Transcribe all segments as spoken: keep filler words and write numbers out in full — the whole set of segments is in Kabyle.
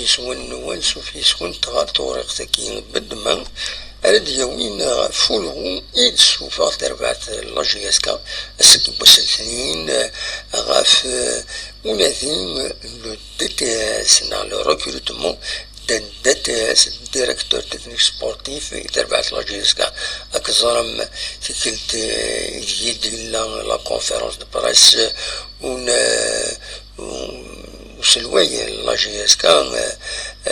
s wannwa, ansuf yes-kent ɣer tewriqt-agi n beddma ara d-yawin ɣef ulɣu i d-tessufeɣ terbaɛt n la J S K ass-agi n wass n letnin, ɣef, eh, unadi n le D T S neɣ le recrutement d'un D T S, directeur technique sportif, i terbaɛt la J S K. Ad k-ẓrem tikkelt, eh, ideg i d-yella la conférence de presse, un, eh, uselway n la J S K, eh,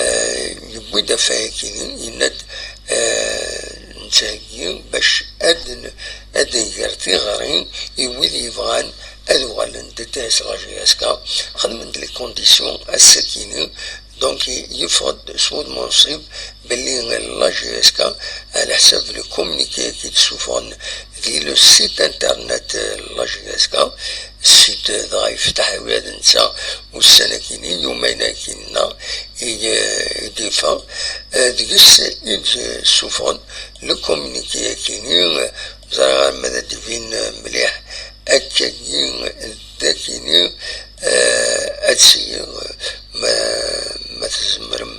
eh, yewwi-d afayakini, yenna-d, eh, nettheggi bac ad n-, ad nger tiɣri i wid yebɣan ad uɣalen D T S la J S K, xedmen-d les conditions ass-akini, donc yeffeɣ-d s wudem unṣib belli la J S K, ɛla ḥsab le communiqué i d-ssufɣen di le site internet n la J S K, site dɣa yeftaḥ ula d netta ussan-akini, yumayen-akini i, i d-yeffeɣ, eh, deg-s i d-ssufɣen le communiqué-akini, eh, ẓriɣ arma d ad d-ibin mliḥ akkagi d akini, eh, ad sigi, ma, ma tzemrem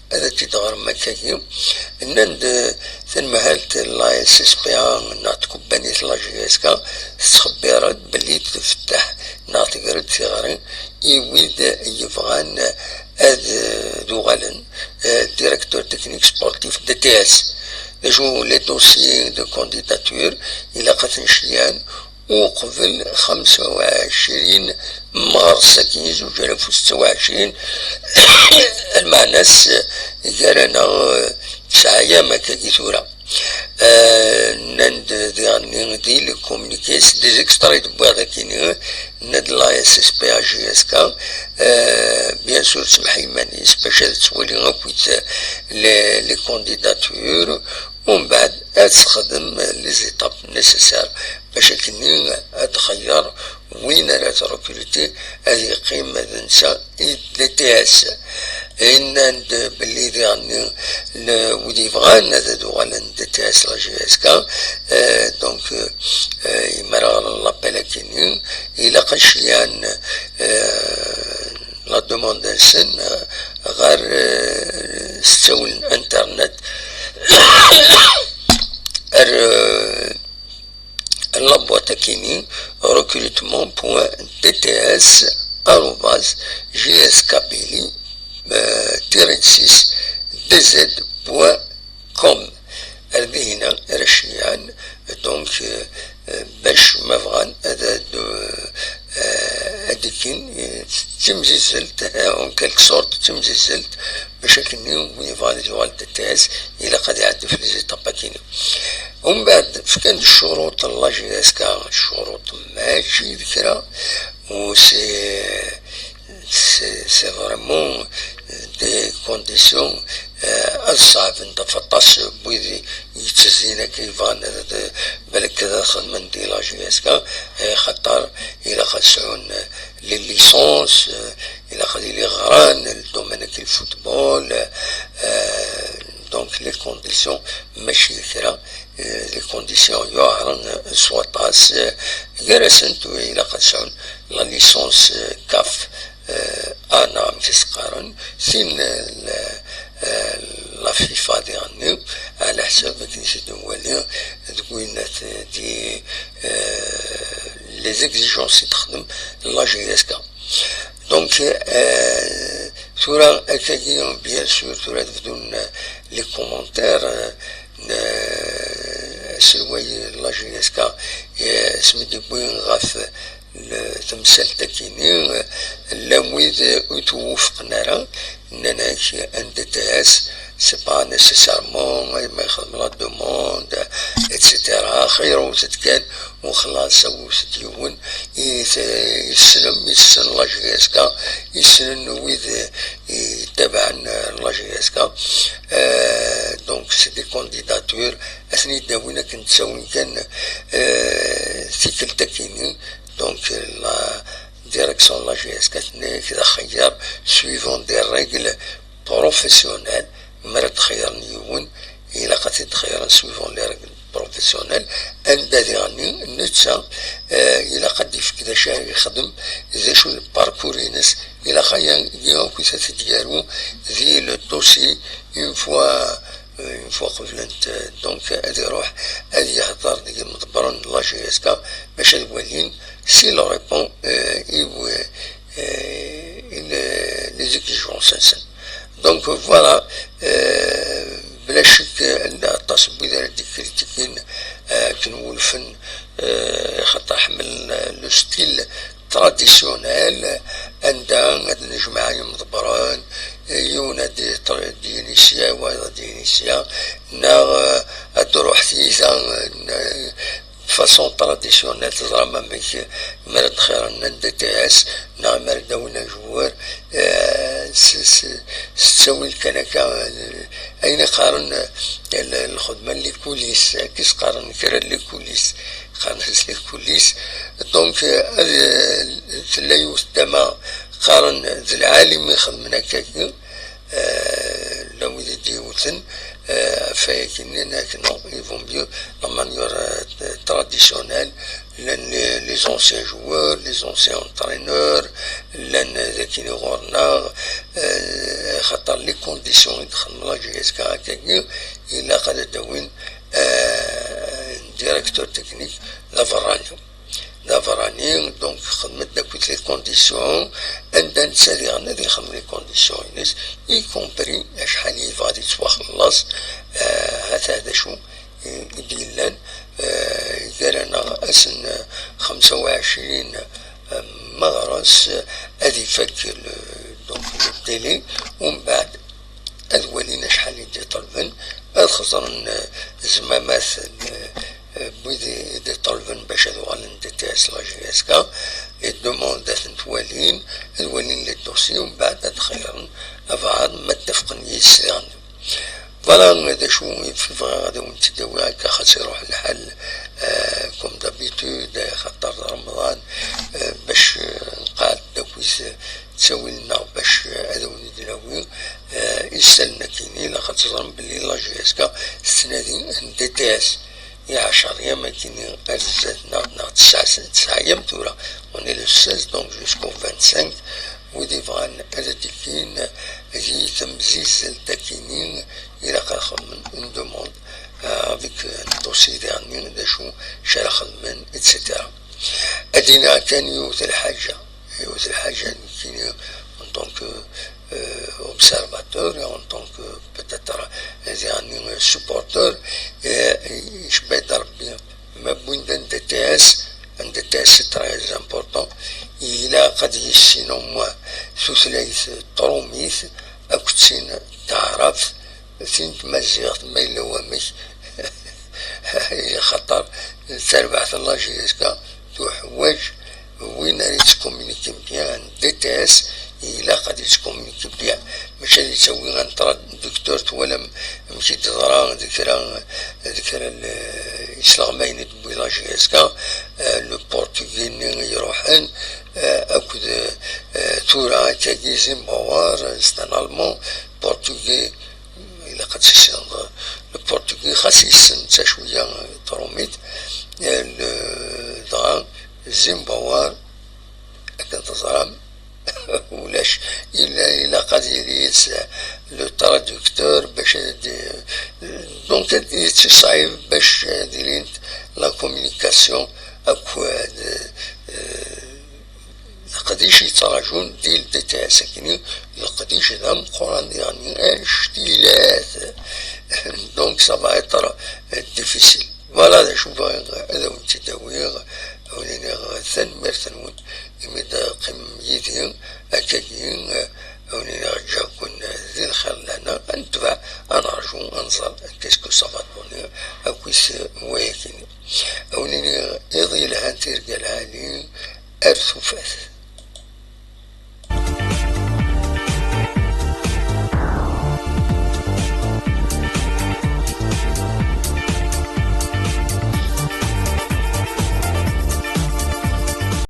ad t-id-ɣrem akkagi. Nnan-d, eh, tanemhalt n la S S P A neɣ tkebbanit la J S K tettxebbir-d belli tfettaḥ neɣ tger-d tiɣri i wid yebɣan ad, eh, d-uɣalen, eh, directeur technique sportif D T S. D acu, les dossiers de candidature ilaq ad ten-cyan uqbel xemsa u ɛecrin mars-agi zuǧ alaf u setta u ɛecrin, lmeɛna-s gar-aneɣ tesɛa-yam akkagi tura. Eh, nnan-d diɣenni di le communiqué, s des extraits d-wwiɣ dagini, nnan-d la S S P A J S K, eh, bien sûr, tsemmeḥ iman-is bac ad twali akkit les, les candidatures, umbeɛd ad texdem les étapes nécessaires bac akkenni ad txeyyer win ara trekruti ad yeqqim d netta i D T S. Nnan-d belli diɣenni n-, wid yebɣan ad uɣalen D T S la J S K, eh, donc, eh, imara ɣer l'appel akkenni, ilaq ad cyan, eh, la demande-nsen, eh, ɣer, eh, s ttawil n internet. Ar, eh, la boîte akini, recrutement point D T S arobase J S K Billy, euh, tiret six D Z point com. Ar dihina ara ceyɛen, donc, euh, euh, bac ma bɣan ad, ad, euh, ad d-kkin, euh, d timzizzelt, en quelque sorte, d timzizzelt, bac akkenni win yebɣan ad yuɣal D T S, ilaq ad iɛeddi f les étapes akini. Umbeɛd, fkan-d ccuruṭ n la J S K, ccuruṭ mačči d kra, u c'est, c'est, c'est vraiment des conditions, euh, ad ṣeɛbent ɣef aṭas n wid yettezzin akka yebɣan ad, balak ad xedmen di la J S K, eh, xaṭer ilaq ad sɛun les licences, euh, ilaq ad ili ɣran le domaine-agi n football, euh, donc les conditions mačči d kra, euh, les conditions yuɛren s waṭas, euh, gar-asent ilaq ad sɛun la licence, euh, CAF, euh, A neɣ amek i s-qqaren, tin, euh, la, euh, la FIFA diɣenni, ɛla ḥsab akken i t-id-nwali deg winat di, euh, les exigences i texdem la J S K. Donc, euh, tura akkagi, bien sûr, tura ad bdun, euh, les commentaires, euh, n, euh, aselway n la J S K, euh, asmi d-yewwi ɣef le-, temsalt-akini, euh, llan wid ur twufqen ara, nnan-ak un D T S, c'est pas nécessairement, ma yexdem la demande, et cetera. Xir wwtet kan, u xlaṣ, wwtet yiwen, i t-, yessnem, yessen la J S K, yessnen wid yettabaɛen, euh, la J S K. Euh, donc, c'est des candidatures, ad ten-id-awin akken ttawin kan, euh, tikkelt-akini. Donc, la direction n la J S K tenna-yak d axeyyar suivant des règles professionnelles, mi ara d-xeyyren yiwen, ilaq ad t-id-xeyren suivant les règles professionnelles, anda diɣenni netta, eh, ilaq ad d-ifk d acu ara yexdem, d acu d parcours-ines, ilaq aya akk ad t-id-yaru di le dossier une fois, euh, une fois qeblent, euh, donc ad iruḥ ad yehder deg imḍebbren n la G S K bac ad walin s'il répond, euh, i, euh, les, les exigences-nsen. Donc voilà, euh, bla ccek, euh, aṭas n wid ara d-ikritikin, euh, akken wulfen, euh, xaṭer ḥemmlen, euh, le style traditionnel, anda ad nejmeɛ imḍebbren, yiwen ad d-yini sya, wayeḍ ad d-yini sya, neɣ, euh, ad d-ruḥ tyita, euh, façon traditionnelle, teẓram amek mi ara d-xeyyren un D T S neɣ mi ara d-awin ajewwer, eh, s, s, s ttawil kan akka, eh, ayen i qqaren, eh, l-, lxedma n les coulisses, akka i s-qqaren kra n les coulisses, qqaren-as les coulisses. Donc, eh, ad, eh, tella yiwet tama qqaren d lɛalim i ixedmen akkagi, euh, la wid i d-yewten, euh, ɣef wayagi nnan-ak non, il vaut mieux la manière, euh, traditionnelle, llan les, les anciens joueurs, les anciens entraîneurs, llan, euh, d akken i ɣur-neɣ, euh, xaṭer les conditions i d-xedmeḍ la G S K akkagi, ilaq ad d-awin, euh, un directeur technique d aberrani. D aberrani, donc xedmen-d akkit les conditions, anda netta diɣen ad ixdem les conditions-ines, y compris acḥal i yebɣa ad yettwaxelleṣ, euh, ata d acu i, i d-yellan, euh, gar-aneɣ ass n, euh, xemsa u ɛecrin, euh, meɣres, euh, ad ifak le, donc le délai, umbeɛd ad walin acḥal i d-iṭelben, ad xeẓren, eh, zmamat n, eh, n wid i d-iṭelben bac ad uɣalen D T S la G S K, les demandes ad tent-walin, ad walin les dossiers, umbeɛd ad xeyyren abɛaḍ ma ttafqen yis-s diɣen. Voilà d acu i bɣiɣ ad awen-tt-id-awiɣ akka, xas iruḥ lḥal, eh, comme d'habitude, eh, xaṭer d Remḍan, eh, bac, eh, nqeɛɛed akkit, eh, ttawil-nneɣ bac, eh, ad awen-id-nawi, eh, isallen akkin. Ilaq ad teẓrem belli la G S K tettnadi un D T S i ɛecṛ yam akkin ar zdat, neɣ, neɣ tesɛa, tesɛa yam tura. On est le seize, donc jusqu'au vingt-cinq, wid ibɣan ad d-ikkin di temzizzelt akkin, ilaq ad xedmen une demande, euh, avec, euh, un dossier diɣenni d acu ara xedmen, et cetera. Ad d-iniɣ kan yiwet n lḥaǧa, yiwet n lḥaǧa nekkini en tant que, euh, observateur et en tant que peut-être, euh, diɣenni, euh, supporteur, euh, icebba-d Rebbi, ma wwin-d un D T S, un D T S c'est très important, ilaq ad yissin au moins tutlayt trumit akked tin taɛrabt, tin tmaziɣt, ma yella wamek, xaṭer tarbaɛt n la G S K tuḥwaǧ win ara yettcommuniquin bien, un D T S ilaq ad yettcommuniquin bien, mačči ad yettawi un traducteur. Twalam amek i d-teḍra di kra, di kra n yisleɣmayen i d-tewwi la G S K, euh, le portugais-nni i iruḥen, euh, akked, euh, tura akkagi Zimbawar, c'est un Allemand, portugais, ilaq ad tissineḍ le portugais, xas yessen netta cwiya trumit, eh, le, dɣa Zimbawar, akken teẓram, ulac, ila, ilaq ad yili yid-s le traducteur bac ad, donc ad yettiṣɛib bac ad ilint la communication akked, eh, leqdic yettraǧun di le D T S akkenni, leqdic d ameqqran diɣenni, anect-ilat. Donc ça va être, euh, difficile. Voilà d acu bɣiɣ ad awen-tt-id-awiɣ, ad awen-iniɣ tanemmirt-nwen imi d-teqqimem yid-i akkagi, ad awen-iniɣ ǧǧiɣ-ken di lxir lehna, ad netbeɛ, ad nerǧu, ad nẓer qu'est-ce que ça va donner akkit wayagi-nni. Ad awen-iniɣ iḍ yelhan, tirga lɛali, ar tufat.